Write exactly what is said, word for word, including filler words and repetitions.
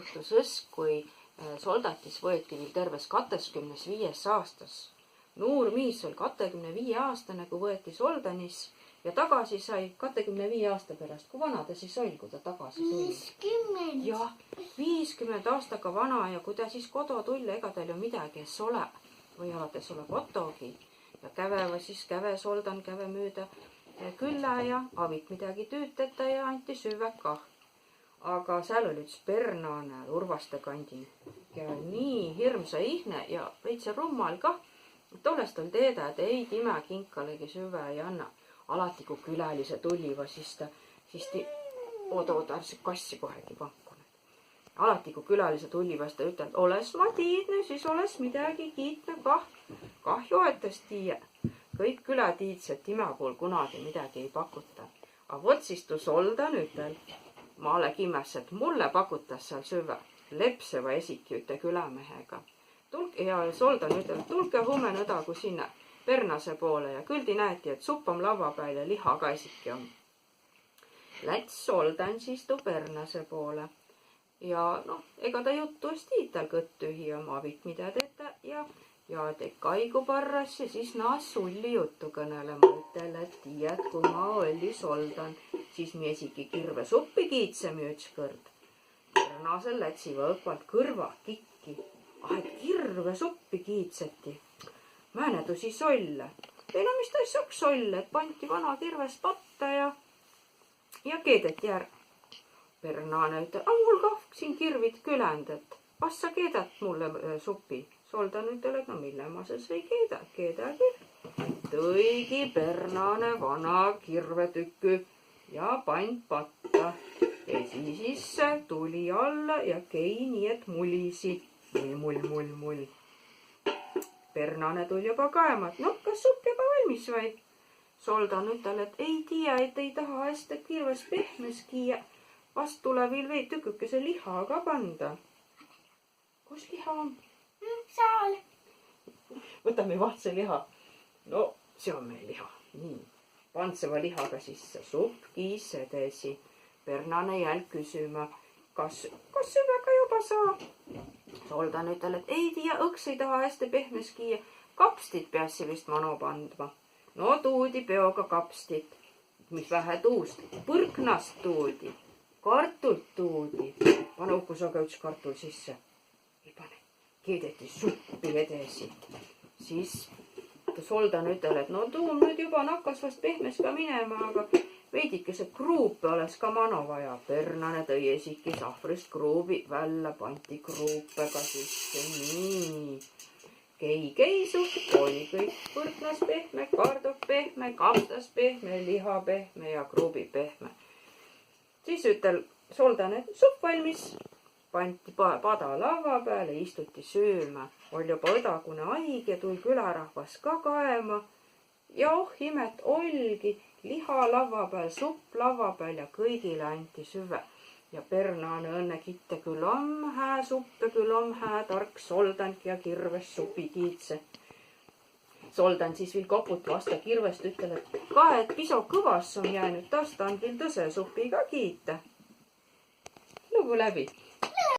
Juhtus, kui, eh, soldatis võeti viil terves kateskümnes viies aastas. Nuur miis oll' katekümne viie aastane, kui võeti soldanis ja tagasi sai katekümne viie aasta pärast. Kui vana ta sis oll', kui ta tagasi tuli? Viiskümmend. Jah, viiskümmend aastaga vana ja kui ta sis kodo tull', ega tal ju midägi es ole. Või alates ole kotogi. Ja käve sis, käve soldan, käve müüdä, eh, küllä ja avit midägi tüütedä ja anti süvvät kah. Aga sääl oll' üts pernaanõ Urvaste kandin ja nii hirmsa ihne ja veidse rummal kah, et tollest oll' teedä, et ei timä kinkalegi süvvä ei anna. Alati, ku külälise tulliva, sis ta, sis ti-, oot, oot, ar sii kassi kohegi pankku. Alati, ku külälise tulliva, sis ta ütel, et oles ma tiidnü, sis oles midägi kiitnü kah. Kahju, et es tiiä. Kõik külä tiidsed, timä puul kunagi midägi ei pakuta. A vot sis tuu soldan ütel, ma ole kimmäs, et mulle pakutas sääl süvvä. Lepseva esiki üte külämehega. Tulk-, ja soldan ütel, tulke humen õdagu sinnä pernase poole ja küldi näeti, et supp om lavva pääl ja liha ka esiki om. Läts soldan sis tuu pernase poole. Ja noh, ega ta juttu es tiiä, tal kõttühi ja mavit midä tetä ja, ja tekk aigu parras ja sis naas sulli juttu kõnelema, ütel, et tiiät, kui ma olli soldan, sis mi esiki kirve suppi kiidsemi ütskõrd. Pernasel lätsiva õkvalt kõrva kikki. Ah, et kirve suppi kiidseti. Määne tuu sis oll'? Ei no mis ta sis oks oll', et panti vana kirves patta ja, ja keedeti är. Pernaanõ ütel, a mul kah sin kirvit küländ, et as sa keedat mulle, eh, supi. Soldan ütel, et no mille ma sis ei keeda, keedägi. Tõigi pernaanõ vana kirvetükü ja pand patta. Esi sisse, tuli alla ja kei nii, et mulisi. Mull, mull, mull, mull. Pernaanõ tull' joba kaema, et no, kas supp joba valmis vai? Soldan ütel, et ei tiiä, et ei taha aste kirves pehmes kiiä. Vast tulõ viil veid tükükese liha ka panda. Kus liha om? Mm, sääl. Võtame vahtsõ liha. No, seo om mei liha. Nii. Pandseva lihaga sisse. Supp kiis edesi. Pernaanõ jälq küsümä, kas, kas süvväga joba saa. Soldan ütel, et ei tiiä, õks ei taha aste pehmes kiiä. Kapstit peassi vist mano pandma. No tuudi peoga kapstit, mis vähä tuust, põrknast tuudi, kartult tuudi. Pane uhkus aga üts kartul sisse. Ei pane. Keedeti suppi edesi. Sis tuu soldan ütel, et no tuu om nüüd juba nakkas vast pehmes ka minema, aga veidikese kruupe oles ka mano vaja. Pernaanõ tõi esiki sahvrist kruubi vällä, panti kruupe ka sisse. Nii. Kei, kei supp, olli kõik: põrknas pehme, kardok pehme, kapstas pehme, liha pehme ja kruubi pehme. Sis ütel soldan, et supp valmis. Panti pa-, pada lavva pääle, istuti süümä. Oll' joba õdagunõ aig ja tull' külärahvas ka kaema. Ja oh imet, oll'gi liha lavva pääl, supp lavva pääl ja kõigile anti süvvä. Ja pernaanõ õnne kitte: kül om hää supp ja kül om hää tark soldan ja kirves supi kiidse. Soldan sis viil koput vasta kirvest, ütel, et kae, et piso kõvas om jäänüt, das tahan viil tõse supi ka kiitä. Lugu läbi.